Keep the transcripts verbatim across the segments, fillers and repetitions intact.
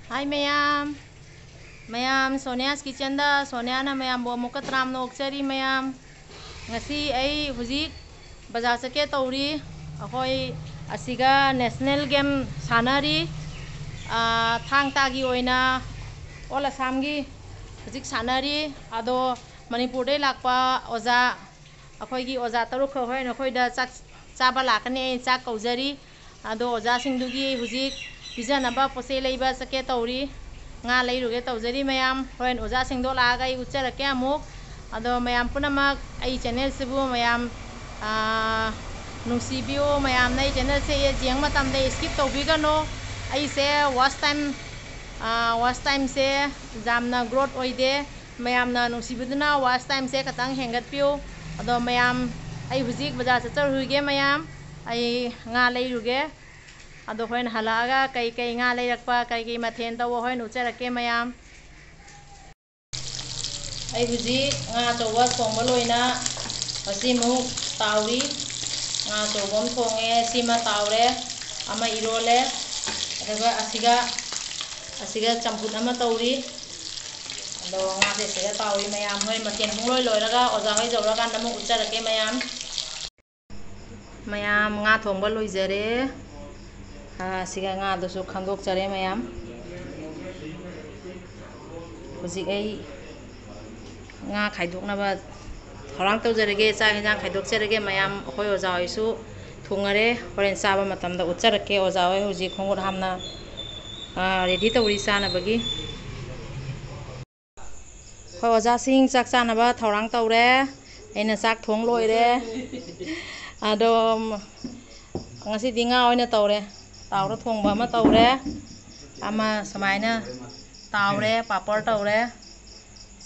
ꯍꯥꯏ ꯃꯌꯥꯝ, ꯃꯌꯥꯝ Sonia's Kitchenꯗ ꯁꯣꯅꯤꯌꯥꯅ ꯃꯌꯥꯝꯕꯨ ꯑꯃꯨꯛꯀ ꯇꯔꯥꯝꯅ ꯑꯣꯛꯆꯔꯤ ꯃꯌꯥꯝ꯫ ꯉꯁꯤ ꯑꯩ ꯍꯧꯖꯤꯛ ꯕꯖꯥꯔ ꯆꯠꯀꯦ ꯇꯧꯔꯤ꯫ ꯑꯩꯈꯣꯏ ꯑꯁꯤꯒ national game ꯁꯥꯟꯅꯔꯤ꯫ ꯑꯥ, ꯊꯥꯡ ꯇꯥꯒꯤ ꯑꯣꯏꯅ all Assamꯒꯤ ꯍꯧꯖꯤꯛ ꯁꯥꯟꯅꯔꯤ꯫ ꯑꯗꯣ ꯃꯅꯤꯄꯨꯔꯗꯩ ꯂꯥꯛꯄ ꯑꯣꯖꯥ, ꯑꯩꯈꯣꯏꯒꯤ ꯑꯣꯖꯥ ꯇꯔꯨꯛꯈꯛ ꯍꯣꯔꯦꯟ ꯑꯩꯈꯣꯏꯗ ꯆꯥꯛ ꯆꯥꯕ ꯂꯥꯛꯀꯅꯤ꯫ ꯑꯩ ꯆꯥꯛ ꯀꯧꯖꯔꯤ꯫ ꯑꯗꯣ ꯑꯣꯖꯥꯁꯤꯡꯗꯨꯒꯤ ꯍꯧꯖꯤꯛ ꯄꯤꯖꯅꯕ ꯄꯣꯠ ꯆꯩ ꯂꯩꯕ ꯆꯠꯀꯦ ꯇꯧꯔꯤ꯫ ꯉꯥ ꯂꯩꯔꯨꯒꯦ ꯇꯧꯖꯔꯤ ꯃꯌꯥꯝ꯫ ꯍꯣꯔꯦꯟ ꯑꯣꯖꯥꯁꯤꯡꯗꯣ ꯂꯥꯛꯑꯒ ꯑꯩ ꯎꯠꯆꯔꯛꯀꯦ ꯑꯃꯨꯛ꯫ ꯑꯗꯣ ꯃꯌꯥꯝ ꯄꯨꯝꯅꯃꯛ ꯑꯩ channelꯁꯤꯕꯨ ꯃꯌꯥꯝ, ꯑꯥ, ꯅꯨꯡꯁꯤꯕꯤꯌꯨ꯫ ꯃꯌꯥꯝꯅ ꯑꯩ channelꯁꯦ ꯌꯦꯡꯕ ꯃꯇꯝꯗ skip ꯇꯧꯕꯤꯒꯅꯨ꯫ ꯑꯩꯁꯦ watch time, ꯑꯥ, watch timeꯁꯦ ꯌꯥꯝꯅ growth ꯑꯣꯏꯗꯦ꯫ ꯃꯌꯥꯝꯅ ꯅꯨꯡꯁꯤꯕꯤꯗꯨꯅ watch timeꯁꯦ ꯈꯇꯪ ꯍꯦꯟꯒꯠꯄꯤꯌꯨ꯫ ꯑꯗꯣ ꯃꯌꯥꯝ, ꯑꯩ ꯍꯧꯖꯤꯛ ꯕꯖꯥꯔ ꯆꯠꯆꯔꯨꯒꯦ ꯃꯌꯥꯝ꯫ ꯑꯩ ꯉꯥ ꯂꯩꯔꯨꯒꯦ꯫ ꯑꯗꯣ ꯍꯣꯔꯦꯟ ꯍꯜꯂꯛꯑꯒ ꯀꯩ ꯀꯩ ꯉꯥ ꯂꯩꯔꯛꯄ, ꯀꯩ ꯀꯩ ꯃꯊꯦꯜ ꯇꯧꯕ ꯍꯣꯔꯦꯟ ꯎꯠꯆꯔꯛꯀꯦ ꯃꯌꯥꯝ꯫ ꯑꯩ ꯍꯧꯖꯤꯛ ꯉꯥ ꯑꯆꯧꯕ ꯊꯣꯡꯕ ꯂꯣꯏꯅ ꯉꯁꯤꯃꯨꯛ ꯇꯥꯎꯔꯤ꯫ ꯉꯥ ꯑꯆꯧꯕ ꯑꯃ ꯊꯣꯡꯉꯦ, ꯁꯤꯃ ꯇꯥꯎꯔꯦ, ꯑꯃ ꯏꯔꯣꯜꯂꯦ, ꯑꯗꯨꯒ ꯑꯁꯤꯒ, ꯑꯁꯤꯒ ꯆꯝꯐꯨꯠ ꯑꯃ ꯇꯧꯔꯤ꯫ ꯑꯗꯣ ꯉꯥꯁꯦ ꯁꯤꯗ ꯇꯥꯎꯔꯤ ꯃꯌꯥꯝ꯫ ꯍꯣꯏ, ꯃꯊꯦꯜ ꯄꯨꯡꯂꯣꯏ ꯂꯣꯏꯔꯒ ꯑꯣꯖꯥ ꯍꯣꯏ ꯌꯧꯔꯀꯥꯟꯗ ꯑꯃꯨꯛ ꯎꯠꯆꯔꯛꯀꯦ ꯃꯌꯥꯝ꯫ ꯃꯌꯥꯝ, ꯉꯥ ꯊꯣꯡꯕ ꯂꯣꯏꯖꯔꯦ꯫ ꯑꯥ, ꯁꯤꯒ ꯉꯥꯗꯨꯁꯨ ꯈꯟꯗꯣꯛꯆꯔꯦ ꯃꯌꯥꯝ꯫ ꯍꯧꯖꯤꯛ ꯑꯩ ꯉꯥ ꯈꯥꯏꯗꯣꯛꯅꯕ ꯊꯧꯔꯥꯡ ꯇꯧꯖꯔꯒꯦ, ꯆꯥꯛ ꯍꯦꯟꯖꯥꯡ ꯈꯥꯏꯗꯣꯛꯆꯔꯒꯦ ꯃꯌꯥꯝ꯫ ꯑꯩꯈꯣꯏ ꯑꯣꯖꯥ ꯍꯣꯏꯁꯨ ꯊꯣꯡꯉꯔꯦ, ꯍꯣꯔꯦꯟ ꯆꯥꯕ ꯃꯇꯝꯗ ꯎꯠꯆꯔꯛꯀꯦ꯫ ꯑꯣꯖꯥ ꯍꯣꯏ ꯍꯧꯖꯤꯛ ꯈꯣꯡꯎꯠ ꯍꯥꯝꯅ, ꯑꯥ, ready ꯇꯧꯔꯤ ꯆꯥꯅꯕꯒꯤ꯫ ꯑꯩꯈꯣꯏ ꯑꯣꯖꯥꯁꯤꯡ ꯆꯥꯛ ꯆꯥꯅꯕ ꯊꯧꯔꯥꯡ ꯇꯧꯔꯦ꯫ ꯑꯩꯅ ꯆꯥꯛ ꯊꯣꯡ ꯂꯣꯏꯔꯦ꯫ ꯑꯗꯣ ꯉꯁꯤꯗꯤ ꯉꯥ ꯑꯣꯏꯅ ꯇꯧꯔꯦ꯫ ꯇꯥꯎꯔ ꯊꯣꯡꯕ ꯑꯃ ꯇꯧꯔꯦ꯫ ꯑꯃ ꯁꯨꯃꯥꯏꯅ ꯇꯥꯎꯔꯦ, ꯄꯥꯄꯣꯔ ꯇꯧꯔꯦ꯫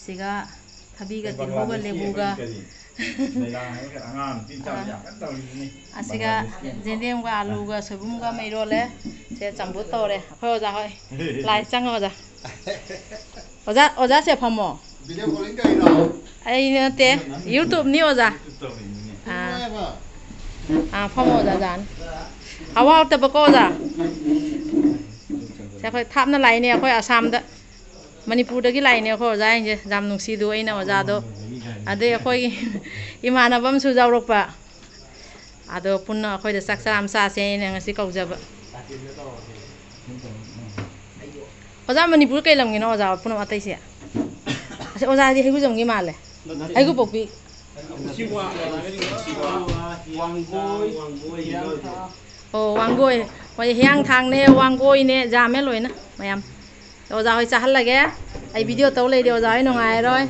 ꯁꯤꯒ ꯊꯕꯤꯒ ꯇꯤꯜꯍꯧꯒ ꯂꯦꯕꯨꯒ꯫ ꯑꯁꯤꯒ ꯌꯦꯟꯗꯦꯝꯒ ꯑꯂꯨꯒ ꯁꯣꯏꯕꯨꯝꯒ ꯑꯃ ꯏꯔꯣꯜꯂꯦ꯫ ꯁꯦ ꯆꯝꯐꯨꯠ ꯇꯧꯔꯦ꯫ ꯑꯩꯈꯣꯏ ꯑꯣꯖꯥ ꯍꯣꯏ꯫ ꯂꯥꯏ ꯆꯪꯉꯣ ꯑꯣꯖꯥ꯫ ꯑꯣꯖꯥ, ꯑꯣꯖꯥꯁꯦ ꯐꯝꯃꯣ꯫ ꯑꯩ ꯅꯠꯇꯦ, YouTubeꯅꯤ ꯑꯣꯖꯥ꯫ ꯑꯥ꯫ ꯑꯥ, ꯐꯝꯃꯣ ꯑꯣꯖꯥ, ꯖꯥꯅꯤ꯫ ꯍꯥꯎ ꯍꯥꯎꯇꯕꯀꯣ ꯑꯣꯖꯥ꯫ ꯁꯦ, ꯑꯩꯈꯣꯏ ꯊꯥꯞꯅ ꯂꯥꯛꯏꯅꯦ, ꯑꯩꯈꯣꯏ ꯑꯁꯥꯝꯗ, ꯃꯅꯤꯄꯨꯔꯗꯒꯤ ꯂꯥꯛꯏꯅꯦ ꯑꯩꯈꯣꯏ ꯑꯣꯖꯥꯁꯤꯡꯁꯦ꯫ ꯌꯥꯝ ꯅꯨꯡꯁꯤꯗꯣ ꯑꯩꯅ ꯑꯣꯖꯥꯗꯣ, ꯑꯗꯩ ꯑꯩꯈꯣꯏꯒꯤ ꯏꯃꯥꯟꯅꯕ ꯑꯃꯁꯨ ꯌꯥꯎꯔꯛꯄ, ꯑꯗꯣ ꯄꯨꯟꯅ ꯑꯩꯈꯣꯏꯗ ꯆꯥꯛ ꯆꯔꯥ ꯑꯃ ꯆꯥꯁꯦ ꯑꯩꯅ ꯉꯁꯤ ꯀꯧꯖꯕ꯫ ꯑꯣꯖꯥ, ꯃꯅꯤꯄꯨꯔ ꯀꯩ ꯂꯝꯒꯤꯅꯣ ꯑꯣꯖꯥ ꯄꯨꯝꯅꯃꯛ ꯑꯇꯩꯁꯦ? ꯑꯁ, ꯑꯣꯖꯥꯗꯤ ꯍꯩꯒꯨꯖꯝꯒꯤ ꯃꯥꯜꯂꯦ꯫ ꯍꯩꯒꯨꯄꯣꯛꯄꯤ꯫ ꯁꯤ ꯋꯥ-, ꯋꯥꯡꯒꯣꯏ, ꯍꯤꯌꯥꯡꯊꯥꯡ꯫ ꯑꯣ, ꯋꯥꯡꯒꯣꯏ꯫ ꯍꯣꯏ, ꯍꯤꯌꯥꯡꯊꯥꯡꯅꯦ, ꯋꯥꯡꯒꯣꯏꯅꯦ, ꯌꯥꯝꯃꯦ ꯂꯣꯏꯅ ꯃꯌꯥꯝ꯫ ꯑꯣꯖꯥ ꯍꯣꯏ ꯆꯥꯍꯜꯂꯒꯦ꯫ ꯑꯩ ꯚꯤꯗꯤꯑꯣ ꯇꯧ ꯂꯩꯗꯤ ꯑꯣꯖꯥ ꯍꯣꯏ ꯅꯨꯡꯉꯥꯏꯔꯣꯏ꯫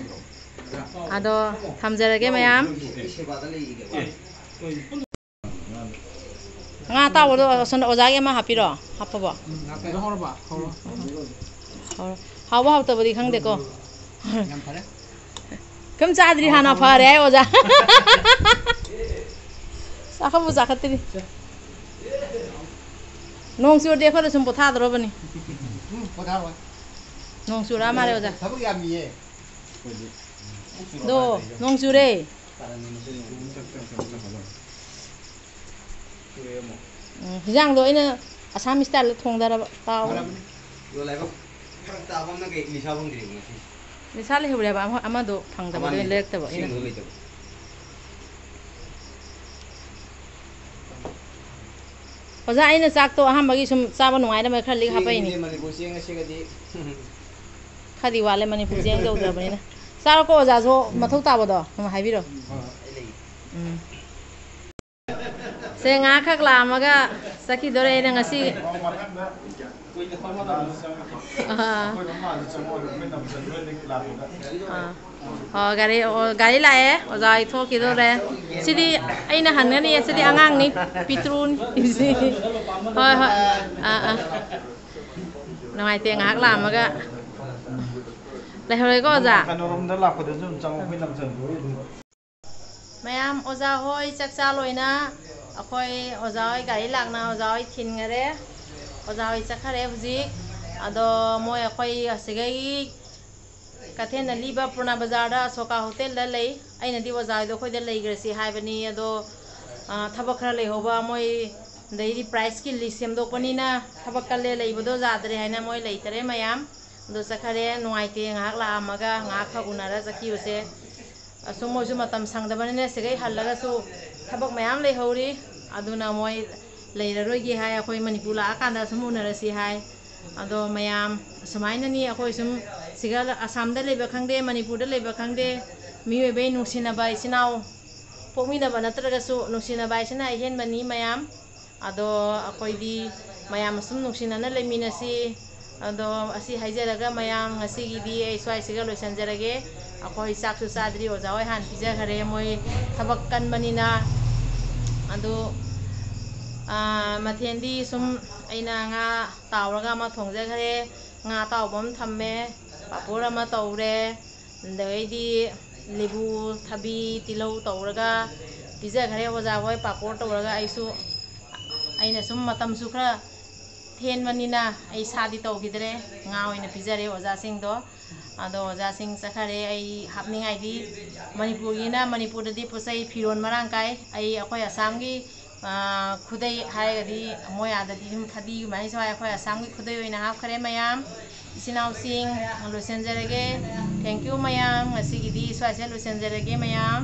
ꯑꯗꯣ ꯊꯝꯖꯔꯒꯦ ꯃꯌꯥꯝ꯫ ꯉꯥ ꯑꯇꯥꯎꯕꯗꯣ ꯑꯁꯣꯝꯗ ꯑꯣꯖꯥꯒꯤ ꯑꯃ ꯍꯥꯞꯄꯤꯔꯣ꯫ ꯍꯥꯞꯄꯕꯣ? ꯎꯝ, ꯍꯥꯞꯄꯦ꯫ ꯑꯗꯨ ꯍꯧꯔꯕ? ꯍꯧꯔꯣ꯫ ꯍꯧꯔꯣ꯫ ꯍꯥꯎꯕ ꯍꯥꯎꯇꯕꯗꯤ ꯈꯪꯗꯦꯀꯣ꯫ ꯌꯥꯝ ꯐꯔꯦ꯫ ꯀꯩꯝ ꯆꯥꯗ꯭ꯔꯤ, ꯍꯥꯎ, ꯍꯥꯟꯅ ꯍꯥꯎ, ꯐꯔꯦ ꯍꯥꯎ꯫ ꯍꯥꯏ ꯑꯣꯖꯥ꯫ ꯆꯥꯈꯠꯄꯨ ꯆꯥꯈꯠꯇ꯭ꯔꯤ꯫ ꯅꯣꯡ ꯆꯨꯔꯗꯤ ꯑꯩꯈꯣꯏꯗ ꯁꯨꯝ ꯄꯣꯊꯥꯗꯧꯔꯕꯅꯤ꯫ ꯎꯝ, ꯄꯣꯊꯥꯔꯣꯏ꯫ ꯅꯣꯡ ꯆꯨꯔꯛꯑ ꯃꯥꯜꯂꯦ ꯑꯣꯖꯥ꯫ ꯊꯕꯛ ꯌꯥꯝꯃꯤꯌꯦ꯫ ꯑꯩꯈꯣꯏꯗꯤ꯫ ꯑꯗꯣ ꯅꯣꯡ ꯆꯨꯔꯦ꯫ ꯎꯝ, ꯍꯤꯟꯖꯥꯡꯗꯣ ꯑꯩꯅ ꯑꯁꯥꯝ ꯏꯁꯇꯥꯏꯜꯗ ꯊꯣꯡꯗꯔꯕ, ꯇꯥꯎ꯫ ꯐꯔꯕꯅꯤ꯫ ꯑꯗꯣ ꯂꯥꯏꯕꯛ ꯐꯔꯛ ꯇꯥꯕ ꯑꯃꯅ ꯀꯩ ꯏꯂꯤꯁꯥ ꯐꯪꯗ꯭ꯔꯤꯕ ꯉꯁꯤ? ꯏꯂꯤꯁꯥ ꯂꯩꯍꯧꯔꯦꯕ, ꯑꯃ-, ꯑꯃꯗꯣ ꯐꯪꯗꯕꯗꯣ ꯑꯃꯅꯤꯗꯣ ꯂꯩꯔꯛꯇꯕ ꯑꯩꯅ꯫ ꯑꯁꯦꯡꯕꯗꯣ ꯂꯩꯇꯕ꯫ ꯑꯣꯖꯥ, ꯑꯩꯅ ꯆꯥꯛꯇꯣ ꯑꯍꯥꯟꯕꯒꯤ ꯁꯨꯝ ꯆꯥꯕ ꯅꯨꯡꯉꯥꯏꯅꯕ ꯈꯔ ꯂꯤꯛ ꯍꯥꯞꯄꯛꯏꯅꯤ꯫ ꯆꯦꯡꯁꯦ ꯃꯅꯤꯄꯨꯔ ꯆꯦꯡ ꯑꯁꯤꯒꯗꯤ꯫ ꯈꯔꯗꯤ ꯋꯥꯠꯂꯦ, ꯃꯅꯤꯄꯨꯔ ꯆꯦꯡ ꯇꯧꯗ꯭ꯔꯕꯅꯤꯅ꯫ ꯆꯥꯔꯣꯀꯣ ꯑꯣꯖꯥꯁꯨ, ꯃꯊꯧ ꯇꯥꯕꯗꯣ ꯑꯗꯨꯝ ꯍꯥꯏꯕꯤꯔꯣ꯫ ꯍꯣꯏ, ꯍꯣꯏ, ꯑꯩ ꯂꯩꯒꯦ꯫ ꯎꯝ꯫ ꯁꯦ, ꯉꯥꯏꯍꯥꯛꯈꯛ ꯂꯥꯛꯑꯝꯃꯒ ꯆꯠꯈꯤꯗꯣꯔꯦ ꯑꯩꯅ ꯉꯁꯤ꯫ ꯑꯥ꯫ ꯑꯥ꯫ ꯑꯣ, ꯒꯥꯔꯤ, ꯑꯣ, ꯒꯥꯔꯤ ꯂꯥꯛꯑꯦ꯫ ꯑꯣꯖꯥ ꯍꯣꯏ ꯊꯣꯛꯈꯤꯗꯣꯔꯦ꯫ ꯁꯤꯗꯤ ꯑꯩꯅ ꯍꯟꯒꯅꯤ꯫ ꯁꯤꯗꯤ ꯑꯉꯥꯡꯅꯤ, ꯄꯤꯇ꯭ꯔꯨꯅꯤ꯫ ꯍꯣꯏ, ꯍꯣꯏ꯫ ꯑꯥ, ꯑꯥ꯫ ꯅꯨꯡꯉꯥꯏꯇꯦ, ꯉꯥꯏꯍꯥꯛ ꯂꯥꯛꯑꯝꯃꯒ ꯂꯩꯍꯧꯔꯦꯀꯣ, ꯑꯣꯖꯥ? ꯀꯩꯅꯣꯔꯣꯝꯗ ꯂꯥꯛꯄꯗꯁꯨ ꯑꯗꯨꯝ ꯆꯪꯉꯣ, ꯑꯩꯈꯣꯏ ꯅꯝꯖꯟꯈ꯭ꯔꯣ ꯑꯗꯨꯝ꯫ ꯃꯌꯥꯝ, ꯑꯣꯖꯥ ꯍꯣꯏ ꯆꯥꯛꯆꯥ ꯂꯣꯏꯅ ꯑꯩꯈꯣꯏ ꯑꯣꯖꯥ ꯍꯣꯏ ꯒꯥꯔꯤ ꯂꯥꯛꯅ ꯑꯣꯖꯥ ꯍꯣꯏ ꯊꯤꯟꯈꯔꯦ꯫ ꯑꯣꯖꯥ ꯍꯣꯏ ꯆꯠꯈꯔꯦ ꯍꯧꯖꯤꯛ꯫ ꯑꯗꯣ ꯃꯣꯏ ꯑꯩꯈꯣꯏ ꯑꯁꯤꯗꯒꯤ ꯀꯩꯊꯦꯜ ꯑꯂꯤꯕ ꯄꯨꯔꯅ ꯕꯖꯥꯔꯗ ꯑꯁꯣꯀꯥ ꯍꯣꯇꯦꯜꯗ ꯂꯩ꯫ ꯑꯩꯅꯗꯤ ꯑꯣꯖꯥ ꯍꯣꯏꯗꯣ ꯑꯩꯈꯣꯏꯗ ꯂꯩꯈ꯭ꯔꯁꯤ ꯍꯥꯏꯕꯅꯤ꯫ ꯑꯗꯣ, ꯑ, ꯊꯕꯛ ꯈꯔ ꯂꯩꯍꯧꯕ ꯃꯣꯏ ꯑꯗꯩꯗꯤ prizeꯀꯤ list ꯁꯦꯝꯗꯣꯛꯄꯅꯤꯅ ꯊꯕꯛ ꯀꯜꯂꯦ, ꯂꯩꯕꯗꯣ ꯌꯥꯗ꯭ꯔꯦ ꯍꯥꯏꯅ ꯃꯣꯏ ꯂꯩꯇꯔꯦ ꯃꯌꯥꯝ꯫ ꯑꯗꯣ ꯆꯠꯈꯔꯦ, ꯅꯨꯡꯉꯥꯏꯇꯦ ꯉꯥꯏꯍꯥꯛ ꯂꯥꯛꯑꯝꯃꯒ ꯉꯥꯏꯍꯥꯛ ꯈꯛ ꯎꯅꯔ ꯆꯠꯈꯤꯕꯁꯦ꯫ ꯑꯁꯨꯝ ꯃꯣꯏꯁꯨ ꯃꯇꯝ ꯁꯪꯗꯕꯅꯤꯅ ꯁꯤꯈꯩ ꯍꯜꯂꯒꯁꯨ ꯊꯕꯛ ꯃꯌꯥꯝ ꯂꯩꯍꯧꯔꯤ꯫ ꯑꯗꯨꯅ ꯃꯣꯏ ꯂꯩꯔꯔꯣꯏꯒꯦ ꯍꯥꯏ, ꯑꯩꯈꯣꯏ ꯃꯅꯤꯄꯨꯔ ꯂꯥꯛꯑꯀꯥꯟꯗ ꯁꯨꯝ ꯎꯅꯔꯁꯤ ꯍꯥꯏ꯫ ꯑꯗꯣ ꯃꯌꯥꯝ ꯑꯁꯨꯃꯥꯏꯅꯅꯤ ꯑꯩꯈꯣꯏ ꯁꯨꯝ ꯁꯤꯒ ꯑꯁꯥꯝꯗ ꯂꯩꯕ ꯈꯪꯗꯦ, ꯃꯅꯤꯄꯨꯔꯗ ꯂꯩꯕ ꯈꯪꯗꯦ, ꯃꯤꯑꯣꯏꯕꯒꯤ ꯅꯨꯡꯁꯤꯅꯕ ꯏꯆꯤꯟ ꯏꯅꯥꯎ ꯄꯣꯛꯃꯤꯟꯅꯕ ꯅꯠꯇ꯭ꯔꯒꯁꯨ ꯅꯨꯡꯁꯤꯅꯕ ꯍꯥꯏꯁꯤꯅ ꯑꯍꯦꯟꯕꯅꯤ ꯃꯌꯥꯝ꯫ ꯑꯗꯣ ꯑꯩꯈꯣꯏꯗꯤ ꯃꯌꯥꯝ ꯑꯁꯨꯝ ꯅꯨꯡꯁꯤꯅꯅ ꯂꯩꯃꯤꯟꯅꯁꯤ꯫ ꯑꯗꯣ ꯑꯁꯤ ꯍꯥꯏꯖꯔꯒ ꯃꯌꯥꯝ ꯉꯁꯤꯒꯤꯗꯤ ꯑꯩ ꯁ꯭ꯋꯥꯏꯁꯤꯒ ꯂꯣꯏꯁꯤꯟꯖꯔꯒꯦ꯫ ꯑꯩꯈꯣꯏ ꯆꯥꯛꯁꯨ ꯆꯥꯗ꯭ꯔꯤ, ꯑꯣꯖꯥ ꯍꯣꯏ ꯍꯥꯟꯅ ꯄꯤꯖꯈꯔꯦ, ꯃꯣꯏ ꯊꯕꯛ ꯀꯟꯕꯅꯤꯅ꯫ ꯑꯗꯨ, ꯑꯥ, ꯃꯊꯦꯜꯗꯤ ꯁꯨꯝ ꯑꯩꯅ ꯉꯥ ꯇꯥꯎꯔꯒ ꯑꯃ ꯊꯣꯡꯖꯈꯔꯦ, ꯉꯥ ꯑꯇꯥꯎꯕ ꯑꯃ ꯊꯝꯃꯦ, ꯄꯥꯐꯣꯔ ꯑꯃ ꯇꯧꯔꯦ, ꯑꯗꯩꯗꯤ ꯂꯦꯕꯨ, ꯊꯕꯤ, ꯇꯤꯜꯍꯧ ꯇꯧꯔꯒ ꯄꯤꯖꯈ꯭ꯔꯦ ꯑꯣꯖꯥ ꯍꯣꯏ꯫ ꯄꯥꯐꯣꯔ ꯇꯧꯔꯒ ꯑꯩꯁꯨ, ꯑꯩꯅ ꯁꯨꯝ ꯃꯇꯝꯁꯨ ꯈꯔ ꯊꯦꯟꯕꯅꯤꯅ ꯑꯩ ꯁꯥꯗꯤ ꯇꯧꯈꯤꯗ꯭ꯔꯦ, ꯉꯥ ꯑꯣꯏꯅ ꯄꯤꯖꯔꯦ ꯑꯣꯖꯥꯁꯤꯡꯗꯣ꯫ ꯑꯗꯣ ꯑꯣꯖꯥꯁꯤꯡ ꯆꯠꯈꯔꯦ꯫ ꯑꯩ ꯍꯥꯞꯅꯤꯡꯉꯥꯏꯗꯤ ꯃꯅꯤꯄꯨꯔꯒꯤꯅ, ꯃꯅꯤꯄꯨꯔꯗꯗꯤ ꯄꯣꯠ ꯆꯩ ꯐꯤꯔꯣꯜ ꯃꯔꯥꯡ ꯀꯥꯏ꯫ ꯑꯩ, ꯑꯩꯈꯣꯏ ꯑꯁꯥꯝꯒꯤ, ꯑꯥ, ꯈꯨꯗꯩ ꯍꯥꯏꯔꯒꯗꯤ ꯃꯣꯏ ꯑꯥꯗꯗꯤ ꯁꯨꯝ ꯐꯗꯤꯒꯨꯝꯕ ꯍꯥꯏꯅꯁꯨ ꯍꯥꯏ, ꯑꯩꯈꯣꯏ ꯑꯁꯥꯝꯒꯤ ꯈꯨꯗꯩ ꯑꯣꯏꯅ ꯍꯥꯞꯈ꯭ꯔꯦ ꯃꯌꯥꯝ꯫ ꯏꯆꯤꯟ ꯏꯅꯥꯎꯁꯤꯡ, ꯂꯣꯏꯁꯤꯟꯖꯔꯒꯦ꯫ Thank you ꯃꯌꯥꯝ, ꯉꯁꯤꯒꯤꯗꯤ ꯁ꯭ꯋꯥꯏꯁꯤꯗ ꯂꯣꯏꯁꯤꯟꯖꯔꯒꯦ ꯃꯌꯥꯝ꯫